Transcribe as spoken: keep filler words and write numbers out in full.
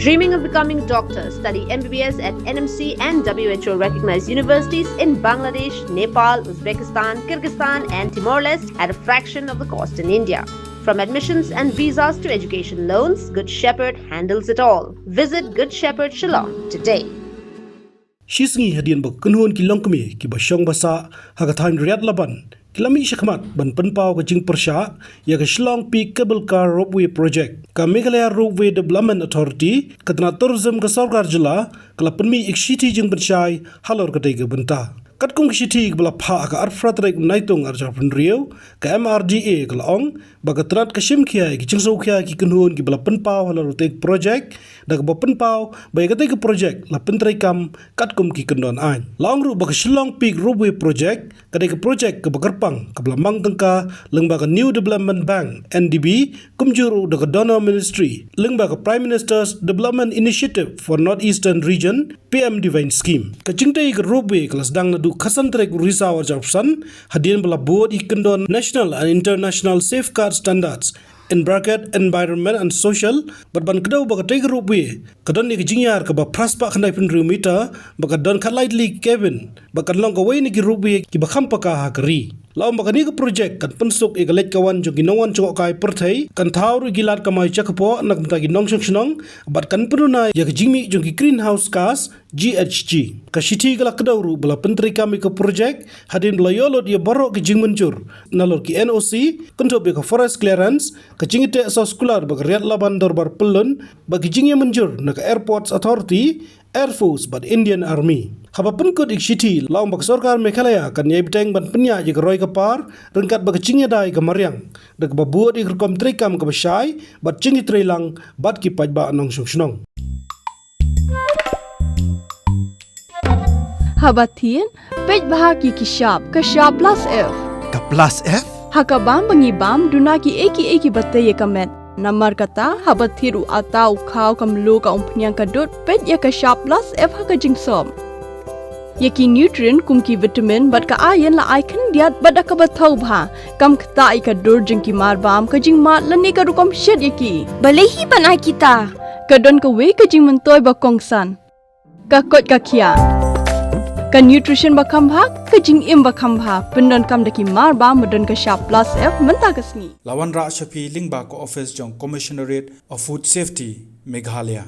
Dreaming of becoming a doctor? Study M B B S at N M C and W H O recognized universities in Bangladesh, Nepal, Uzbekistan, Kyrgyzstan, and Timor Leste at a fraction of the cost in India. From admissions and visas to education loans, Good Shepherd handles it all. Visit Good Shepherd Shillong today. Shi sngi hadien ba ka kynhun ki longkmie kiba shong ba sah ha ka thaiñ Riat Laban ki la mih shakhmat ban pynpaw ka jingpyrshah ïa ka Shillong Peak Cable Car Ropeway Project. Ka Meghalaya Ropeway Development Authority, ka tnat tourism ka sorkar jylla, ka la pynmih ïa ka shithi jingpynshai halor katei ka bynta. Katkum ka shithi kaba la phah ha ka arphew phra tarik Naitung arhajar arphew hynriew, ka M R D A ka la ong ba ka tnat ka shim khia ïa ki jingsngewkhia ki kynhun kiba la pynpaw halor katei ka project, da kaba pynpaw ba ïa katei ka project la pyntreikam katkum ki kyndon aiñ. La ong ruh ba ka Shillong Peak Ropeway Project ka dei ka project kaba kyrpang kaba la mang tyngka lyngba ka New Development Bank, N D B, kumjuh ruh da ka DoNER Ministry lyngba ka Prime Minister's Development Initiative for North Eastern Region, P M DeWine Scheme. Ka jingtei ka ropeway ka la sdang naduh khatsan tarik Risaw arhajar arphew san, hadien ba la bud ïa ki kyndon national and international safeguard standards, in bracket, environment and social, bad ban kdew ba katei ka ropeway ka don ïa ka jingïar kaba phra spah khyndai phew hynriew meter, bad ka don khatlai tylli ki cabin, bad kan long kawei na ki ropeway kiba kham paka ha ka ri. La ong ba kane ka project kan pynsuk ïa ka leit ka wan jong ki nongwan jngohkai pyrthei, kan thaw ruh ïa ki lad kamai jaka pok na ka bynta ki nongshong shnong, bad kan pynduna ïa ka jingmih jong ki greenhouse gas, G H G. Ka shithi ka la kdew ruh ba la pyntreikam ïa ka project hadien ba la ïoh lut ïa baroh ki jingmynjur nalor ki N O C, kynthup ïa ka forest clearance, ka jingïateh soskular bad ka Riat Laban Dorbar Pyllun, bad ki jingïamynjur na ka Airports Authority, Air Force bad Indian Army. Haba pynkut ïa ka shithi, la ong ba ka sorkar Meghalaya kan ïai bteng ban pynïaid ïa ka roi ka par ryngkat bad ka jingïada ïa ka mariang, da kaba bud ïa ka rukom treikam kaba shai bad jingïatreilang bad ki paidbah nongshong shnong. Haba thied, peit bha ki ki shap, ka shap plus F. Ka plus F? Ha ka bam ba ngi bam, duna kiei kiei kiba tei ïa ka met. Namar kata, haba thied u atta, u khaw, ka mluh, ka umphniang, ka dud, peit ïa ka shap plus F ha ka jingsop. Ïa ki nutrient kum ki vitamin bad ka iron la ai khyndiat bad da kaba thaw bha. Kam ktah ïa ka dur jong ki marbam, ka jingmad lane ka rukom shet ïa ki. Balei hi ban ai kita? Ka don kawei ka jingmyntoi ba kongsan. Ka koit ka khiah. Ka nutrition ba kham bha, ka jingim ba kham bha. Pyndonkam da ki marbam ba don ka shap plus F mynta ka sngi. La wanrah sha phi lyngba ka office jong Commissionerate of Food Safety, Meghalaya.